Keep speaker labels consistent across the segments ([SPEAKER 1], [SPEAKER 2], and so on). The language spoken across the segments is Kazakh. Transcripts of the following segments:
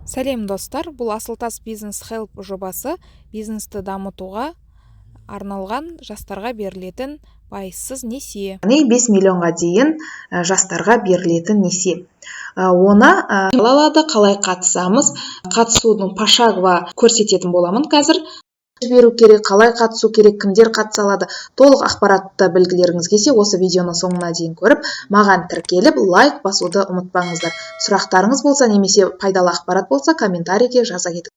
[SPEAKER 1] Сәлем, достар! Бұл «Асылтас Бизнес Хелп» жобасы, бизнесті дамытуға арналған, жастарға берілетін пайызсыз несие.
[SPEAKER 2] Яғни 5 миллионға дейін жастарға берілетін несие. Оны ала алады. Қалай қатысамыз? Қатысудың пошагово көрсететін боламын қазір. Беру керек, қалай қатысу керек, кімдер қатыса алады, толық ақпаратты білгілеріңіз келсе, осы видеоны соңына дейін көріп, маған тіркеліп, лайк басуды ұмытпаңыздар. Сұрақтарыңыз болса немесе пайдалы ақпарат болса, комментарийге жаза кетіңіз.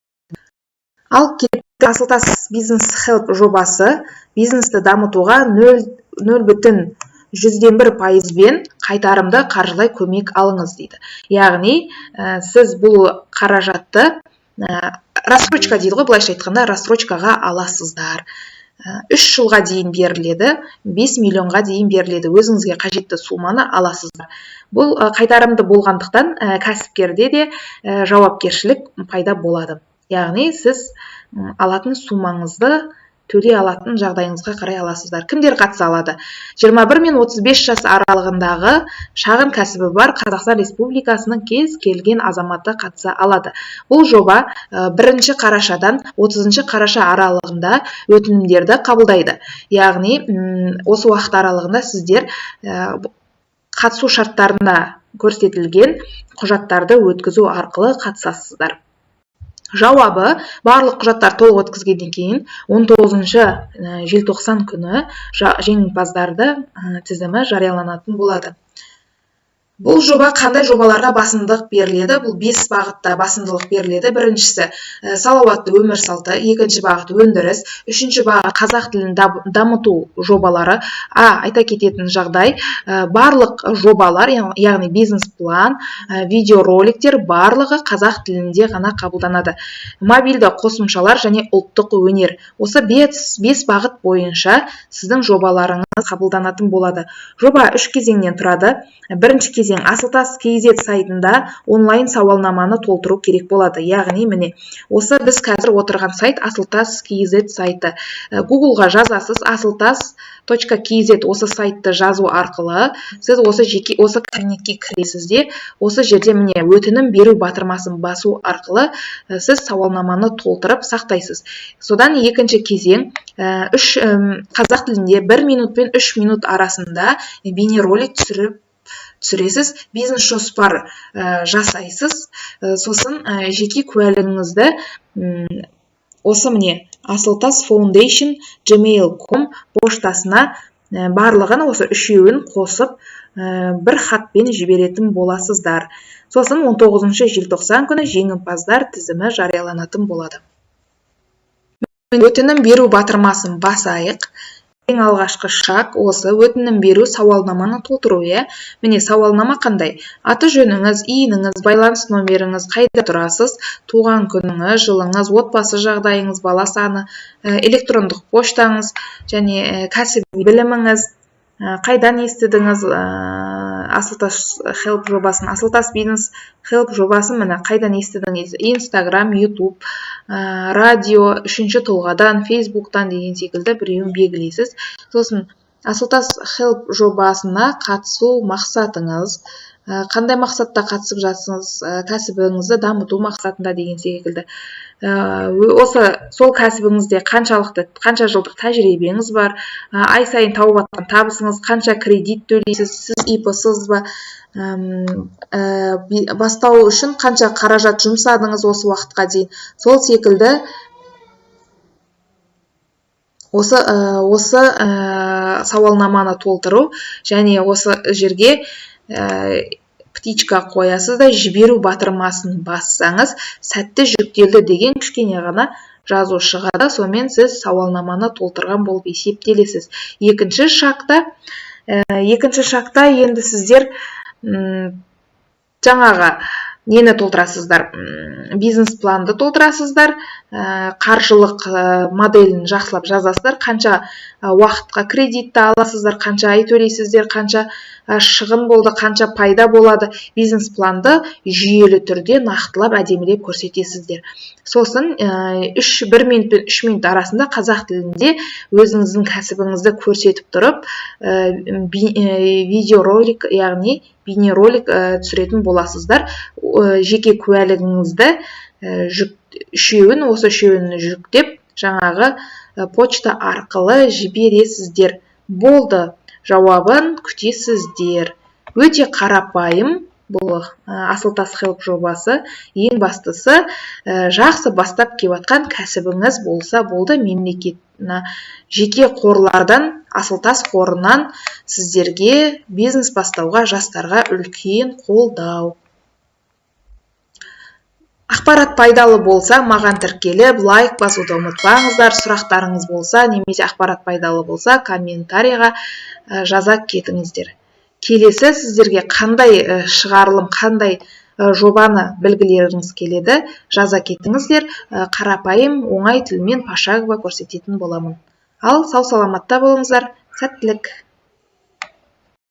[SPEAKER 2] Ал «Асылтас Бизнес Хелп» жобасы бизнесті дамытуға 0,01%-бен қайтарымды қаржылай көмек алыңыз дейді. Яғни сіз бұл қаражатты рассрочка дейді ғой, былайша айтқанда, рассрочкаға аласыздар. 3 жылға дейін беріледі, 5 миллионға дейін беріледі. Өзіңізге қажетті сумманы аласыздар. Бұл қайтарымды болғандықтан, кәсіпкерде де жауапкершілік пайда болады. Яғни сіз алатын суммаңызды төлей алатын жағдайыңызға қарай аласыздар. Кімдер қатыса алады? 21 мен 35 жас аралығындағы шағын кәсібі бар Қазақстан Республикасының кез келген азаматы қатыса алады. Бұл жоба 1 қарашадан 30 қараша аралығында өтінімдерді қабылдайды. Яғни осы уақыт аралығында сіздер қатысу шарттарына көрсетілген құжаттарды өткізу арқылы қатысасыздар. Жауабы: барлық құжаттар толық өткізгеннен кейін 19 желтоқсан күні жеңімпаздарды тізімі жарияланатын болады. Бұл жоба қандай жобаларға басымдық беріледі? Бұл бес бағытта басымдылық беріледі. Біріншісі – салауатты өмір салты, екінші бағыт – өндіріс, үшінші бағыт – қазақ тілін дамыту жобалары. Айта кететін жағдай, барлық жобалар, яғни бизнес план, видеороликтер, барлығы қазақ тілінде ғана қабылданады. Мобильді қосымшалар және ұлттық өнер. Осы бес бағыт бойынша сіздің жобаларыңыз қабылданатын болады. Жоба үш кезеңнен тұрады. Бірінші кезең: Асылтас kz сайтында онлайн сауалнаманы толтыру керек болады. Яғни міне, осы біз қазір отырған сайт – Асылтас kz сайты. Гуглға жазасыз асылтас.kz. Осы сайтты жазу арқылы сіз осы жеке, осы кабинетке кіресіз де, осы жерде, міне, «Өтінім беру» батырмасын басу арқылы сіз сауалнаманы толтырып сақтайсыз. Содан екінші кезең: үш қазақ тілінде 1 минут пен 3 минут арасында бейнеролик түсіресіз, бизнес жоспар жасайсыз. Сосын жеке куәлігіңізді осы, міне, Асылтас Foundation gmail.com поштасына барлығын, осы үшеуін қосып, бір хатпен жіберетін боласыздар. Сосын 19 желтоқсан күні жеңімпаздар тізімі жарияланатын болады. «Өтінім беру» батырмасын басайық. Ең алғашқы шаг – осы өтінім беру сауалнаманы толтыру, иә. Міне, сауалнама қандай: аты жөніңіз, ИИН-іңіз, байланыс номеріңіз, қайда тұрасыз, туған күніңіз, жылыңыз, отбасы жағдайыңыз, бала саны, электрондық поштаңыз және кәсіби біліміңіз, қайдан естідіңіз «Асылтас Хелп» жобасын, «Асылтас Бизнес Хелп» жобасын, міне, қайдан естідіңіз: Инстаграм, Ютуб, радио, үшінші тұлғадан, Фейсбуктан деген секілді біреуін белгілейсіз. Сосын «Асылтас Хелп» жобасына қатысу мақсатыңыз, қандай мақсатта қатысып жатсыз, кәсібіңізді дамыту мақсатында деген секілді, осы сол кәсібіңізде қаншалықты, қанша жылдық тәжірибеңіз бар, ай сайын тауып жатқан табысыңыз қанша, кредит төлейсіз, сіз ИП-сыз ба, бастау үшін қанша қаражат жұмсадыңыз осы уақытқа дейін, сол секілді осы сауалнаманы толтыру және осы жерге птичка қоясыз да, «Жіберу» батырмасын бассаңыз, «Сәтті жүктелді» деген кішкене ғана жазу шығады. Сонымен сіз сауалнаманы толтырған болып есептелесіз. Екінші шагта енді сіздер жаңағы нені толтырасыздар? Бизнес планды толтырасыздар. Қаржылық моделін жақсылап жазасыздар: қанша уақытқа кредитті аласыздар, қанша ай төлейсіздер, қанша шығын болды, қанша пайда болады. Бизнес планды жүйелі түрде нақтылап, әдемілеп көрсетесіздер. Сосын үш, 1 минут пен 3 минут арасында қазақ тілінде өзіңіздің кәсібіңізді көрсетіп тұрып, видеоролик, яғни бейнеролик түсіретін боласыздар. Жеке куәлігіңізді жүк, үшеуін, осы үшеуін жүктеп, жаңағы почта арқылы жібересіздер. Болды, жауабын күтесіздер. Өте қарапайым бұл Асыл Тас Хелп жобасы. Ең бастысы, жақсы бастап келіп жатқан кәсібіңіз болса болды, мемлекет, жеке қорлардан, Асыл Тас қорынан сіздерге бизнес бастауға, жастарға үлкен қолдау. Ақпарат пайдалы болса, маған тіркеліп, лайк басуды ұмытпаңыздар. Сұрақтарыңыз болса немесе ақпарат пайдалы болса, комментарийға жаза кетіңіздер. Келесі сіздерге қандай шығарылым, қандай жобаны білгілеріңіз келеді, жаза кетіңіздер. Қарапайым, оңай тілмен пошагово көрсететін боламын. Ал сау саламатта болыңыздар, сәттілік!